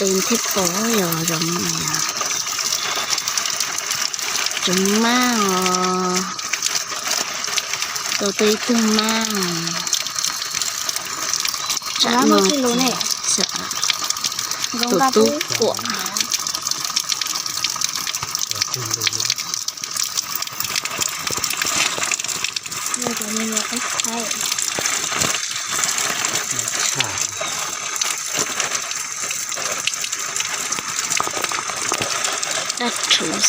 Tes thiab pom yog zoo, tseem mab os, tau tau ib tug mab. Tsam no tus tub quam. Dab rhuv xwb na. Tab sis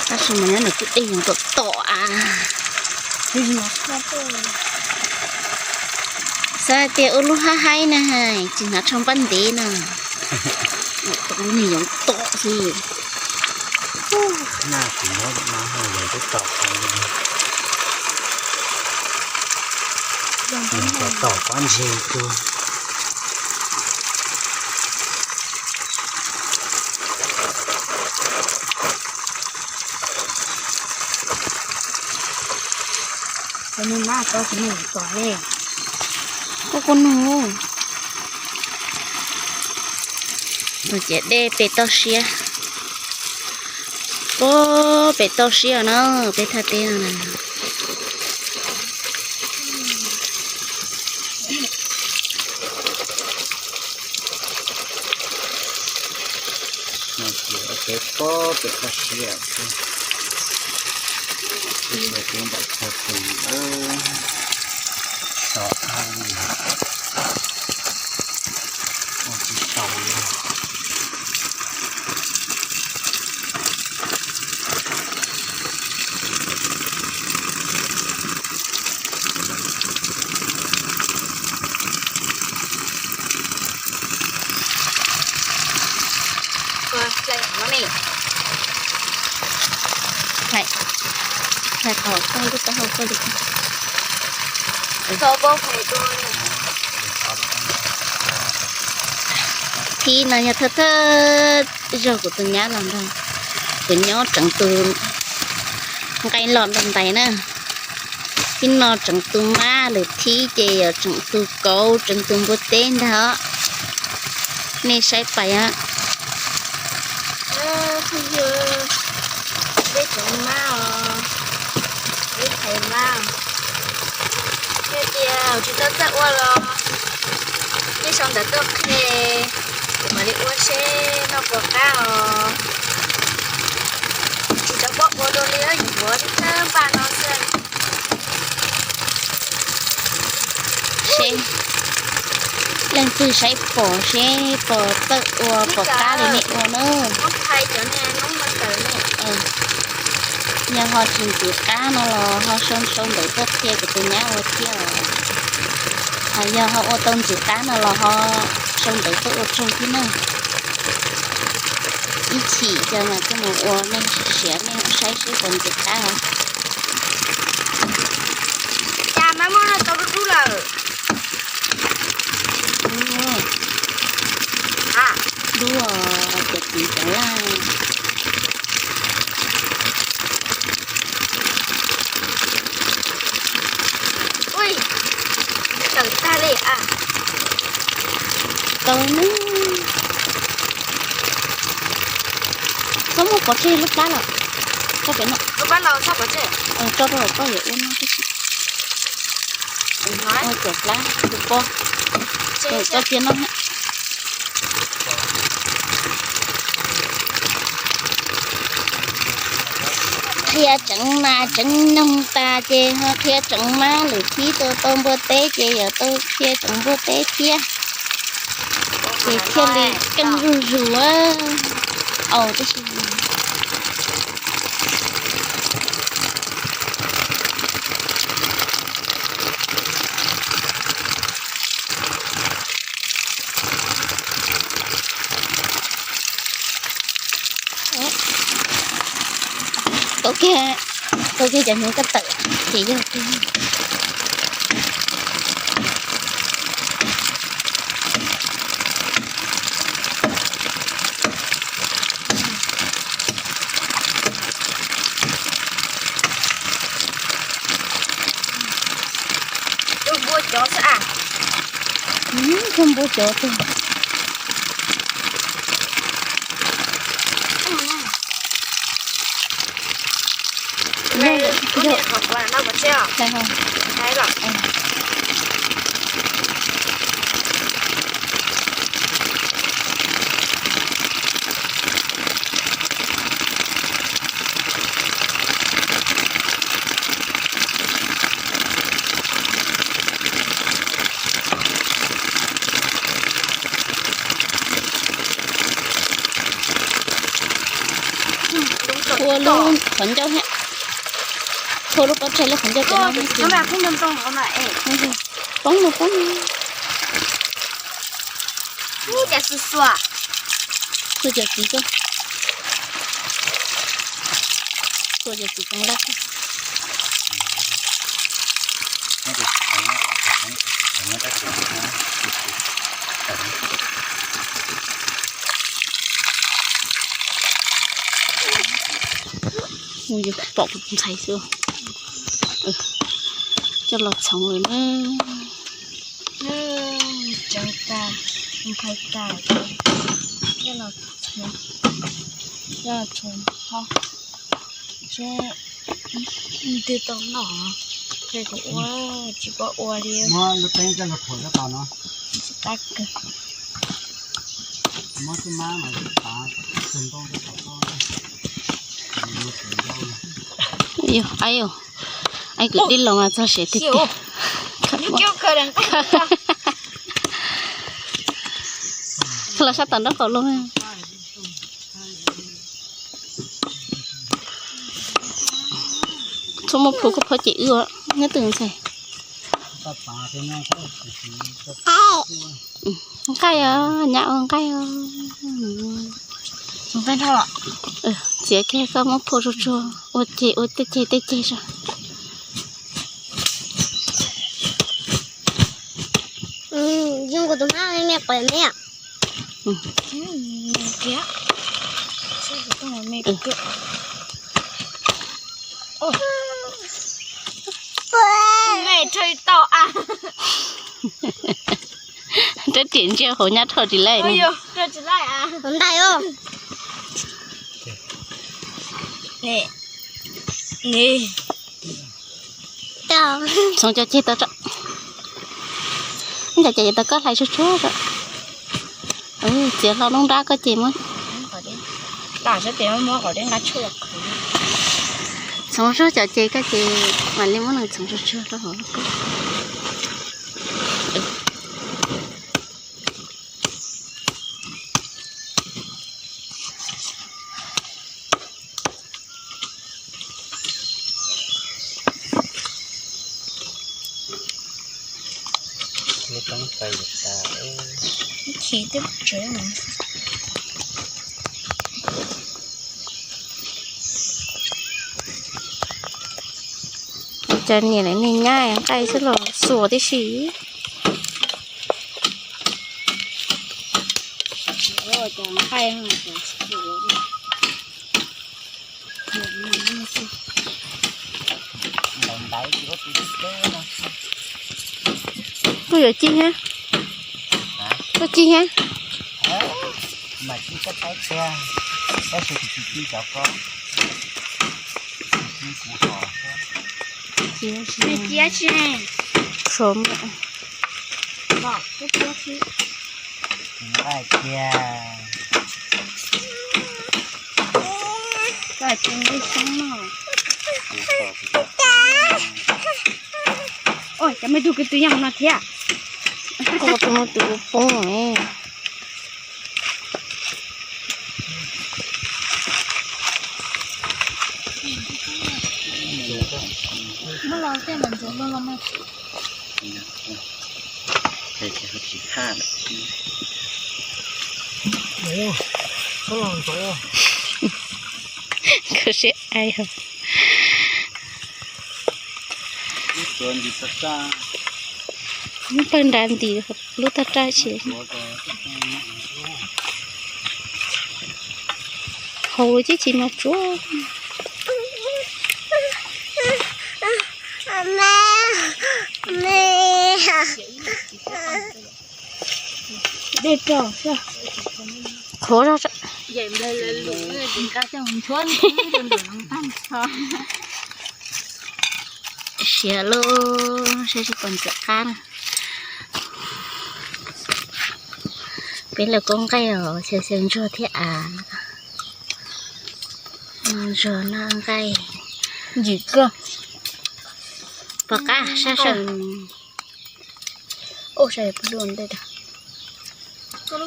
mas nyob ntawm kwj deg yeej tom tom a. Xav hais tias ua lub hab haib na, tsis hnav tsho npab ntev na. Ua lub me yoov tom xwb. Tom tom pob ntseg tuag. Kuv kuv nug. Tus ciav dej pem toj siab. Pob pem toj siab no, peb thaj teb no na. Peb pob pem toj siab xwb. Peb sawv kev nram txog tus, sov ab li, ua tsis tau li. Hlais, hlais qhov koj lub taub hau koj li. Thib no yog thawj thawj zaug kuv tus nyab los nrog kuv nyob tseem tus nqaij los nrog ntais na. Thib no tseem tus mab, lwm thib ces yog tseem tus kauv, tseem tus npua teb ntag os. Nej saib pais os. Peb tseem mab os, peb thaiv mab. Yog tias tsis tau txawj ua los nej sau ntawv tuaj qhia, kuv mam li ua seb noj puas qab os. Tsis tau paub ua dua li, yuav thawj npaj no xwb. Seb leej twg saib pom seb pom txawj ua pom qab li nej ua na. Yog ho tsis ntxim qab no los ho sau sau ntawv tuaj qhia kuv tus nyab ua thiab os. Ho yog ho ua tau ntxim qab no los ho sau ntawv tuaj ua tsaug thiab na. Ib chim ces mam coj mus ua, nej siav nej saib seb puas ntxim qab os. Cas mab muab tau dub dub lawm. Dub, dub ces txiv cov laj. Ui, tawm tag li a. Tawm na. Txhob muab pov tseg lub plab lawm. Tso pem no. Lub plab los txhob pov tseg. Tso rau koj yuav ua no tib si. Ua cuam plab tus pob. Koj cia noj. Qhia tseev mas tseev noog tas ces ho qhia tseev mab, lwm thib tau tau npua teb ces yuav tau qhia tseev npua teb thiab. Ces thiaj li keej zuj zus. Au, tib si. Tau kiag, tau kiag cov hnyuv koj tawm ces yog kiag. Tus npua cov xwb a. Npua cov tag. Phua lub qhov ncauj thiab. Phua lub pob tsaig lub qhov ncauj cov no. Poob no poob no. Xuas cov txiv ko. Xuas cov txiv tseem laj. Mus yuav pom kuv tus ntxhais xwb. Coj los txhoov lawm na. Tseev tas, nphais tas, coj los txhoov, coj los txhoov ho. Twb tau noj, kuv ua tsis pom ua li. Muab lub teeb coj los khuam sab tod no. Tsis qab kawg. Muab xub mab mas tav kawg ntau rau tom koj. Aib, aib kwv tij los mas txog siav tiag tiag. Los sab tom nraub qaum los. Txhob muab plhu koj phob cem wb nyob twg ntxhais. Nqaij os, nyab ua nqaij os. Txiav kiag koj muab phua tsuag tsuag ua ceg ua tej ceg tej ceg tso. Zoo nkaus tus hmab me me qhov me. Rab riam ntsia hauv nyab rho tsis laij. Txhoov cov ceg tau, cov ceg tau koj hlais tsuag tsuag tso. Txiav hlo noob nrab koj ces muab. Txhoov tsuag cov ceg koj ces mam li muab nws txhoov tsuag tsuag rau hauv lub koob. Cov niam lawv niag nyab nqaij xwb los xuas tib si. Koj yuav ci thiab? Koj ci thiab? Ci tsis. Ua cas me tug kwv tw yeej no thiab? Koj tus no tus poob ne. Koj siab ai. Pawg nra nti lub tag raj tsis haus tib si mas tsuav. Qhuav zog. Siav lauj, saib tsis pom ntxim qab na. Peb lawv kuj nqaij os, xyaw xyaw ntsuag thiab av. Noj ntsuag noj nqaij. Ntxim kawg. Pom qab sab sab. Ua sai pub dua ntej da. Qab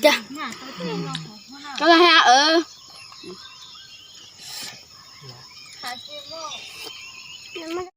cas. Koj los hais.